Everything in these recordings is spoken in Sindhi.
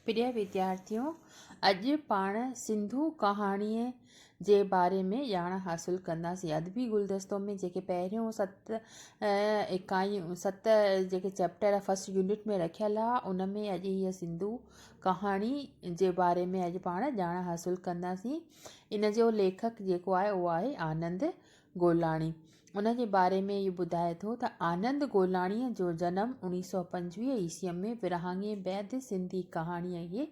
پريه وديارٿيو! اڄ پاڻ سنڌو ڪهاڻيء جي باري ۾ ڄاڻ حاصل ڪنداسين. ادبي گلدستو ۾ جيڪي پهريون ست اڪائيون ست جيڪي چيپٽر فرسٽ يونٽ ۾ رکيل آ ان ۾ اڄ هيء سنڌو ڪهاڻي جي باري ۾ اڄ پاڻ ڄاڻ حاصل ڪنداسين. ان جو ليکڪ جيڪو آهي اهو آهي آنند گولاڻي ان جي باري ۾ اهو ٻڌائي ٿو ته آنند گولاڻيء جو جنم 1925 عيسويء ۾ ورهاڱي بعد سنڌي ڪهاڻيء کي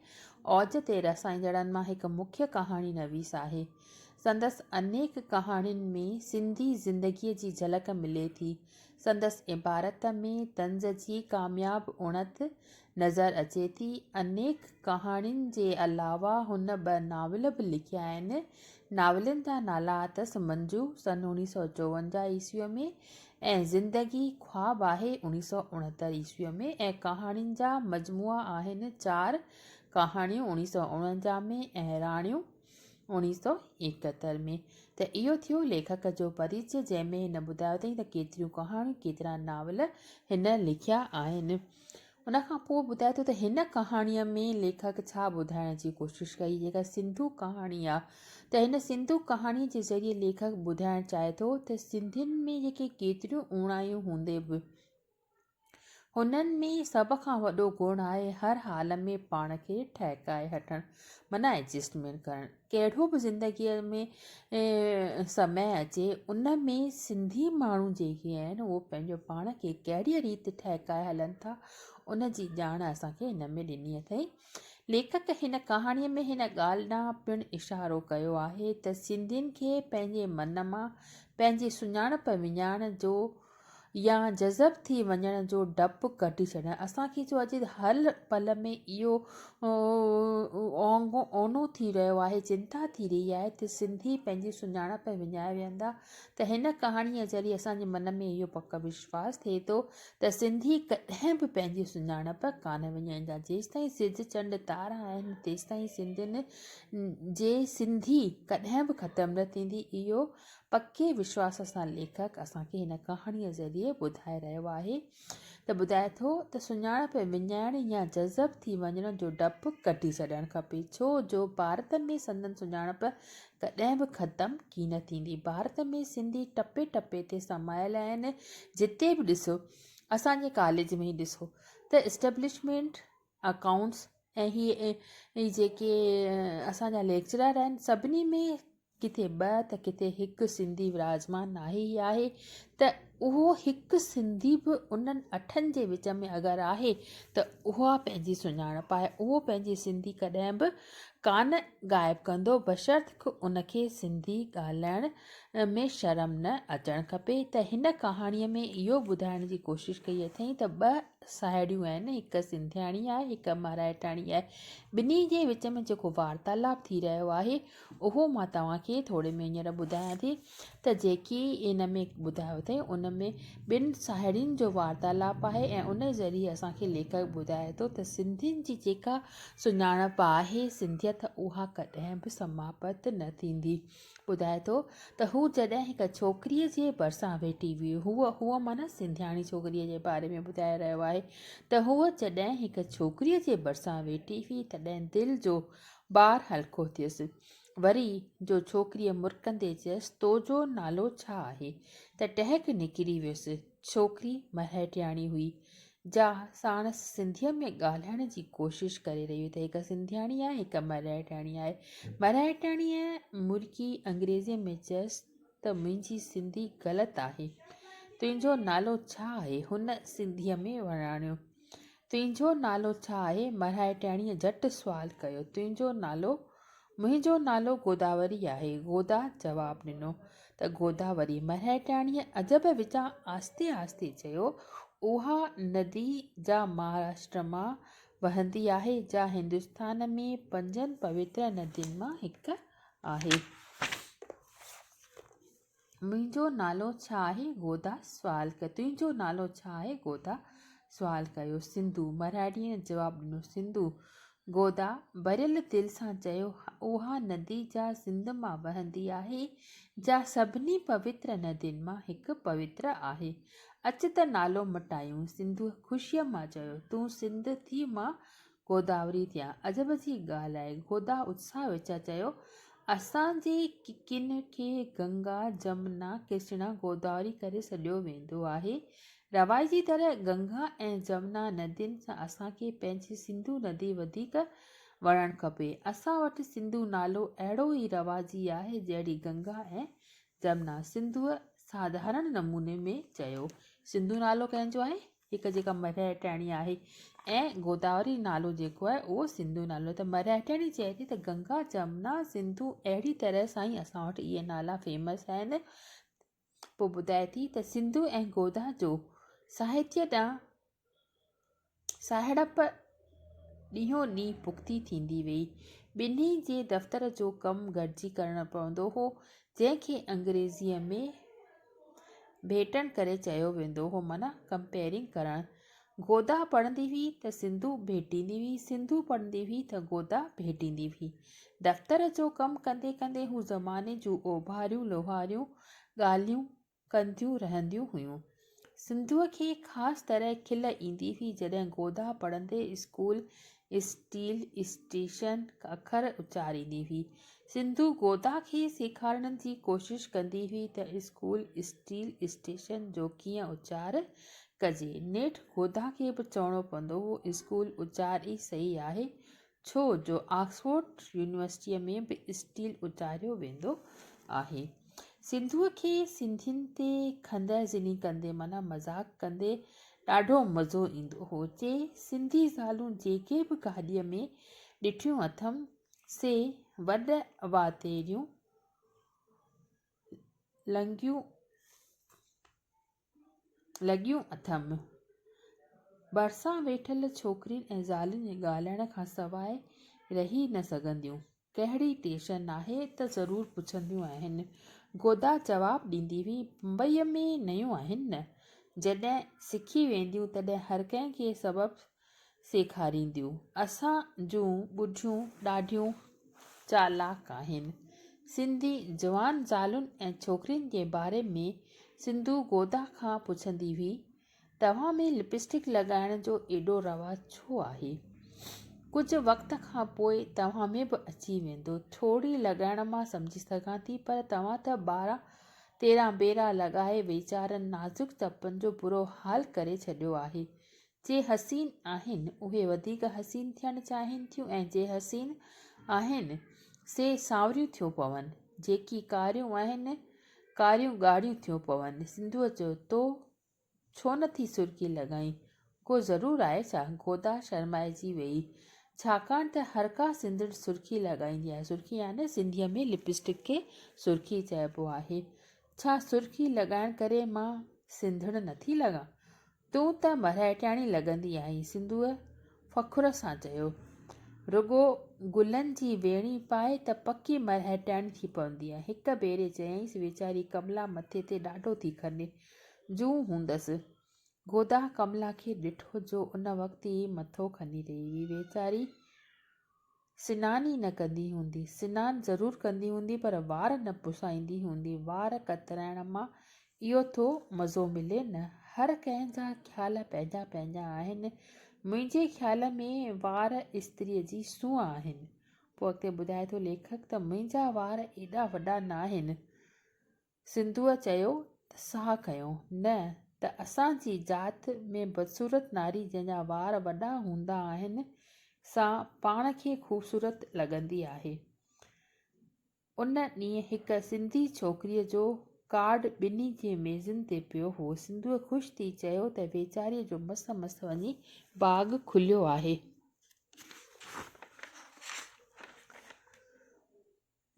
اوج تي رسائيندڙن مان هڪ مکيه ڪهاڻي نويس آهي. سندس انيڪ ڪهاڻين ۾ سنڌي زندگيء جي جهلڪ ملي ٿي. سندس عبارت ۾ طنز جي ڪامياب اڻت نظر اچي ٿي. انيڪ ڪهاڻين جي علاوه هن ٻه ناول به لکيا آهن. ناولن جا نالا اٿس منجو سن اوڻيهه سئو چوونجاهه عيسويء ۾ ۽ زندگي خواب آهي اوڻيهه سئو اڻهتر عيسويء ۾ ۽ ڪهاڻين جا مجموعا آهن چار ڪهاڻيون اوڻيهه سئو اڻونجاهه ۾ ۽ راڻيون اوڻيهه سئو ايڪهتر ۾. ته اهو ٿيو ليکڪ جو پريچ جنهن ۾ هن ٻڌايو اٿئي ته ڪيتريون ڪهاڻيون ڪيترا ناول هن لکيا آهن. ان کان پوء ٻڌائي ٿو ته هن ڪهاڻيء ۾ ليکڪ ڇا ٻڌائڻ جي ڪوشش ڪئي جيڪا سنڌو ڪهاڻي آ ته هن سنڌو ڪهاڻيء جي ذريعي ليکڪ ٻڌائڻ چاهي ٿو ته سنڌين ۾ جيڪي ڪيتريون اوڻايون هوندي به هنن ۾ سڀ کان وڏو گڻ آهي هر حال ۾ پاڻ کي ٺهڪائي هٺڻ معنيٰ ايڊجسٽمينٽ ڪرڻ ڪهڙو به زندگيء ۾ سمي اچي ان ۾ سنڌي ماڻهو جيڪي آهن اهو پنهنجو پاڻ کي ڪهڙيء ريت ٺهڪائي هلن ٿا ان جي ڄاڻ اسان کي هن ۾ ڏني اٿئي. ليکڪ هن ڪهاڻيء ۾ هن ڳالهه ڏانهن پڻ اشارو ڪيو آهي ته سنڌين کي پنهنجي من مان پنهنجي سڃاڻپ وڃائڻ جو يا جذب ٿي وڃڻ جو ڊپ ڪڍي ڇڏڻ. اسان کي جو اڄ هر پل ۾ اهو اونو ٿي رهيو آهي، چنتا ٿي رهي آهي ته سنڌي پنهنجي سڃاڻپ وڃائي ويهندا ته هن ڪهاڻيء ذريعي اسان جي من ۾ اهو پڪ وشواس ٿئي ٿو ته سنڌي ڪڏهن به پنهنجي سڃاڻپ ڪانه وڃائيندا. جيستائين سج چنڊ تارا آهن تيستائين سنڌين جي سنڌي ڪڏهن به ختم نه ٿيندي. اهو پڪي وشواس سان ليکڪ اسان کي هن ڪهاڻيء ذريعي ٻڌائي رهيو آهي ته ٻڌائي ٿو ته سڃاڻپ وڃائڻ يا جذب ٿي وڃڻ جو ڊپ ڪڍي ڇڏڻ کپي ڇو جو ڀارت ۾ سندن سڃاڻپ ڪڏهن به ختم ڪين ٿيندي. ڀارت ۾ سنڌي ٽپي ٽپي تي سمايل آهن جتي به ڏسو اسان جي ڪاليج ۾ ئي ڏسو ته اسٽيبلشمينٽ اڪائونٽس ۽ هي جيڪي اسان جا ليڪچرر آهن سڀني ۾ ڪٿي ٻه ته ڪٿي هڪ سنڌي وراجمان آهي ئي آهي ته اهو هڪ سنڌي به انهن اٺن جي وچ ۾ اگر آهي ته اها پنهنجي سڃاڻپ آهي اهو پنهنجي سنڌي ڪڏهن به ڪانه غائب ڪندو بشرط ان کي سنڌي ڳالهائڻ ۾ شرم نه اچڻ کپي ته هن ڪهاڻيء ۾ اهو ٻڌائڻ جي ڪوشش ڪئي اٿئي ته ٻه ساهيڙيون آهن هڪ سنڌياڻي آهي هڪ مرائيٽاڻي آهي ٻنهي جي وچ ۾ جيڪو وارتالاپ ٿي رهيو آهي اهو مان توهان کي ٿوري ۾ هينئر ٻڌايان ٿي ته جيڪي ان ۾ ٻڌايو اٿئي ان ۾ ٻن ساهيڙين جو وارتالاپ آهي ۽ ان ذريعي اسان کي ليکڪ ٻڌائي ٿو ته سنڌين جي جيڪا سڃاڻپ آهي سنڌيت اها ڪڏهن به سماپت نه ٿيندي ٻڌائي ٿو ته هو جڏهن هڪ ڇوڪريء جي ڀرسان ويٺي هئي هوء هوء معنيٰ سنڌياڻي ڇوڪريء جي باري ۾ ٻڌائي رهيو آهي ته هوء جڏهن هڪ ڇوڪريء جي ڀرسان ويٺي هئي تڏهن دل جو بار هلڪو ٿيس. وري جو ڇوڪريء مرڪندي چيس، تو جو نالو ڇا آهي؟ ته ٽهڪ نڪري ويس. ڇوڪري مرهٽياڻي هئي، جا ساڻس سنڌيء ۾ ڳالهائڻ جي ڪوشش ڪري رهي هئي ته هڪ سنڌياڻي آهي، هڪ مرهٽياڻي آهي. مرهٽياڻيء مرڪي انگريزيء ۾ چيس ته منهنجي سنڌي غلط آهي. تنهنجو نالو ڇا آهي؟ هن سنڌيء ۾ وراڻيو. تنهنجو نالو ڇا آهي؟ مرهائٽياڻيء جهٽ سوال ڪيو. تنهنجو نالو؟ منهنجو نالو گوداوري آهي. گودا جواب ڏنو ته گوداوري. مرهائٽياڻيء عجب وچان آهستي آهستي چيو، اها ندي جا مهاراشٽر مان وهندي آهي، جا هندستان ۾ پنجن پوتر ندين مان هڪ آهي. منهنجو نالو ڇا آهي؟ گودا سوال ڪيو. تنهنجو نالو ڇا آهي؟ گودا سوال ڪيو. سنڌو مراٺيء جواب ڏنو. سنڌو گودا ڀريل دل سان چيو، اها ندي جا سنڌ مان وهندي آهي، جا سڀني پوتر ندين مان هڪ پوتر آهي. اچ ته نالو مٽايون. سنڌوء خوشيء مان چيو، تون سنڌ ٿي مان گوداوري ٿيان. عجب جي ڳالهه آهي. گودا اتساهه وچان چيو، اسان جي ڪڪين کي گنگا، جمنا، ڪرشنا، گوداوري ڪري سڏيو ويندو آهي. روايتي طرح گنگا ۽ جمنا ندين سان اسان کي پنهنجي سنڌو ندي وڌيڪ وڻڻ کپي. اسان وٽ سنڌو نالو اهڙو ئي رواجي آهي جهڙي گنگا ۽ جمنا. سنڌوء ساڌارڻ نموني ۾ چيو. سنڌو نالو ڪنهن جو آهي؟ هڪ جيڪا مرهٽياڻي آهي ۽ گوداوري نالو جيڪو آهي اهو سنڌو نالو ته مرهٽياڻي چئي ٿي ته گنگا جمنا سنڌو اهڙي طرح سان ئي اسان وٽ اهي نالا فيمس آهن پوء ٻڌائي ٿي ته سنڌو ۽ گودا جو ساهتيه ڏانهن ساهيڙپ ڏينهون ڏينهن پختي ٿيندي ويئي. ٻنهي جي دفتر جو ڪم گڏجي ڪرڻو پوندو هو، جنهن کي انگريزيء ۾ ڀيٽڻ ڪري چيو ويندو هو معنيٰ ڪمپيئرنگ ڪرڻ. گودا پڙهندي هئي ته سنڌو ڀيٽيندي هئي، سنڌو پڙهندي هئي ته گودا ڀيٽيندي هئي. دفتر جو ڪم ڪندي ڪندي هو زماني جون اوڀاريون لوهاريون ڳالهيون ڪنديون رهنديون هيون. سنڌوء کي خاص طرح کل ايندي هئي جڏهن گودا پڙهندي اسڪول، اسٽيل، اسٽيشن اکر اچاريندي هئي. سنڌو گودا کي سيکارڻ جي ڪوشش ڪندي هئي ته اسڪول، اسٽيل، اسٽيشن جو ڪيئن اچار ڪجي. نيٺ گودا کي به چوڻو پوندو هو اسڪول اچار ئي صحيح آهي ڇو جو آڪسفورڊ يونيورسٽيء ۾ به اسٽيل اچاريو ويندو آهي. سنڌوء کي سنڌين تي خنده زني ڪندي معنيٰ مذاق ڪندي ڏاڍو مزو ايندو هو. چي، سنڌي زالون جيڪي به گاڏيء ۾ ڏٺيون اٿم، سي وڏ واتيريون لنگيون لڳيون اٿم. ڀرسان ويٺل ڇوڪرين ۽ زالن ڳالهائڻ کان سواء رهي نه سگهنديون. ڪهڙي ٽيشن آهي ته ضرور پڇنديون آهن. گودا جواب ڏيندي هئي، بمبئيء ۾ نيون آهن نه. جڏهن سکي وينديون تڏهن هر ڪنهن کي سبب سيکارينديون. اسان جون ٻڍيون ڏاڍيون چالاڪ آهن. سنڌي جوان زالن ۽ ڇوڪرين جي باري ۾ سنڌو گودا کان پڇندي هئي، توهان ۾ لپسٽڪ لڳائڻ جو ايڏو رواج ڇو آهي؟ ڪجهه وقت کان پوء توهان ۾ به اچي ويندو. ٿوري لڳائڻ مان سمجهي سگهان ٿي، پر توهان ته 12 13 ڀيرا لڳائي ويچارن نازڪ چپن جو برو حال ڪري ڇڏيو آهي. جي حسين آهن، اهي وڌيڪ حسين ٿيڻ چاهين ٿيون ۽ جي حسين آهن، سي سانوريون ٿيو پون. جيڪي ڪاريون آهن، ڪاريون ڳاڙهيون ٿيو پون. سنڌوء چيو، تو ڇو نه ٿي سرخي لڳائين؟ ڪو ضرور آهي ڇا؟ گودا شرمائجي ويئي، ڇاڪاڻ ته هرڪا سنڌڙ سرخي لڳائيندي آهي. سرخي يعني سنڌيء ۾ لپسٽڪ کي سرخي چئبو آهي. ڇا سرخي لڳائڻ ڪري مان سنڌڙ نٿي لڳان؟ تون ته مرهٽياڻي لڳندي آهين. سنڌوء فخر سان چيو. رڳو گلن جي ويڻي پائي ته پڪي مرهٽياڻي ٿي پوندي آهين. هڪ ڀيري چيائينس، ويچاري ڪملا مٿي تي ڏاڍو ٿي کني. جون هوندس. گودا ڪملا کي ڏٺو جو ان وقت ئي مٿو کني رهي هئي. ويچاري سنان ئي نه ڪندي هوندي. سنان ضرور ڪندي هوندي پر وار نه پسائيندي هوندي. وار ڪترائڻ مان اهو ٿو مزو ملي نه. هر ڪنهن جا خيال پنهنجا پنهنجا آهن. منهنجي خيال ۾ وار استريء جي سونهن آهن. پوء اڳتي ٻڌائي ٿو ليکڪ ته منهنجا وار ايڏا وڏا ناهن. سنڌوء چيو ته ساهه کنيو، نه ته اسان جي ذات ۾ بدصورت ناري جنهن جا وار وڏا هوندا آهن، سا پاڻ کي خوبصورت لڳندي آهي. ان ڏينهن هڪ سنڌي ڇوڪريء جو ڪارڊ ٻنهي جي ميزن تي پيو هو. سنڌوء خوش ٿي چيو ته ويچاريء جو مس مس وڃي باغ کليو آهي.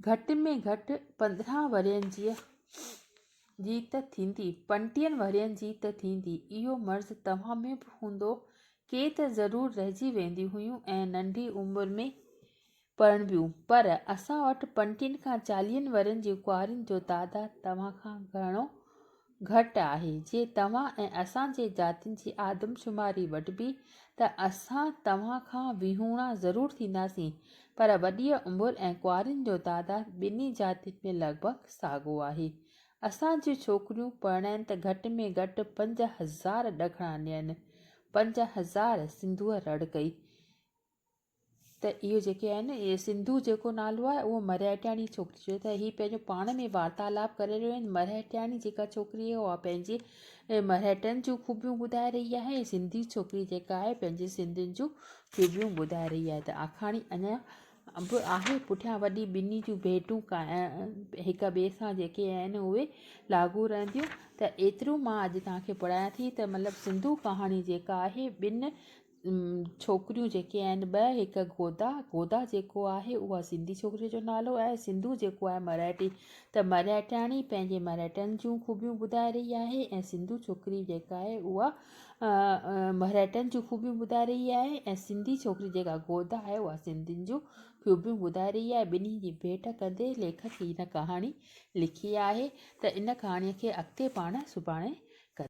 گهٽ ۾ گهٽ 15 ورهين جي ته ٿيندي، پنٽيهن ورهين جي ته ٿيندي. اهو مرض توهان ۾ به هوندو. ڪي ته ضرور رهجي وينديون هيون ۽ ننڍي عمر ۾ پرڻبيون، پر اسان وٽ پنٽيهن کان چاليهن ورهين جي ڪنوارين جو تعداد توهان کان گهڻو گهٽ آهي. جي توهان ۽ اسان جي جاتين جي آدمشماري وٺبي ته اسان توهان کان ويهوڻا ضرور ٿينداسين، پر وڏيء عمر ۽ ڪنوارين جو تعداد ٻنهي جاتين ۾ لڳ ڀڳ ساڳو آهي. اسان جون ڇوڪريون پرڻائين ته گهٽ ۾ گهٽ 5000 ڏکڻا ڏين. 5000! سنڌوء رڙ ڪئي. ته اهو جيڪي آهن اهي سنڌو جيڪو نالو آهي اهو مرهٽياڻي ڇوڪري جو ته هي پنهنجو پاڻ ۾ وارتالاپ ڪري رهيو آهن مرهٽياڻي جيڪا ڇوڪري آهي اها پنهنجي مرهٽن جون خوبيون ٻڌائي رهي آهي ۽ سنڌي ڇوڪري جيڪا آهي پنهنجي سنڌين جون خوبيون ٻڌائي رهي آهي ته آکاڻي اڃا به آهي پٺيان وڏي ٻنهي جون ڀيٽون هڪ ٻئي سان جيڪي آهن اهي لاڳو رهنديون ته ايترو مان اڄ توهان کي پڙهايان ٿي ته مطلب سنڌو ڪهاڻي جيڪا آهي ٻن ڇوڪريون جيڪي آهن ٻه هڪ گودا، گودا جيڪو آهي اها سنڌي ڇوڪريء جو نالو آهي سنڌو جيڪو آهي مرهٽي ته مرهٽياڻي پنهنجي مرهٽن جون خوبيون ٻڌائي رهي آهي ۽ سنڌو ڇوڪري جيڪا آهي اها مرهٽن جون خوبيون ٻڌائي رهي آهي ۽ سنڌي ڇوڪري جيڪا گودا آهي اها سنڌين جون خوبيون ٻڌائي رهي آهي ٻنهي جي ڀيٽ ڪندي ليکڪ هن ڪهاڻي لکي آهي ته ان ڪهاڻيء کي اڳتي پاڻ سڀاڻي.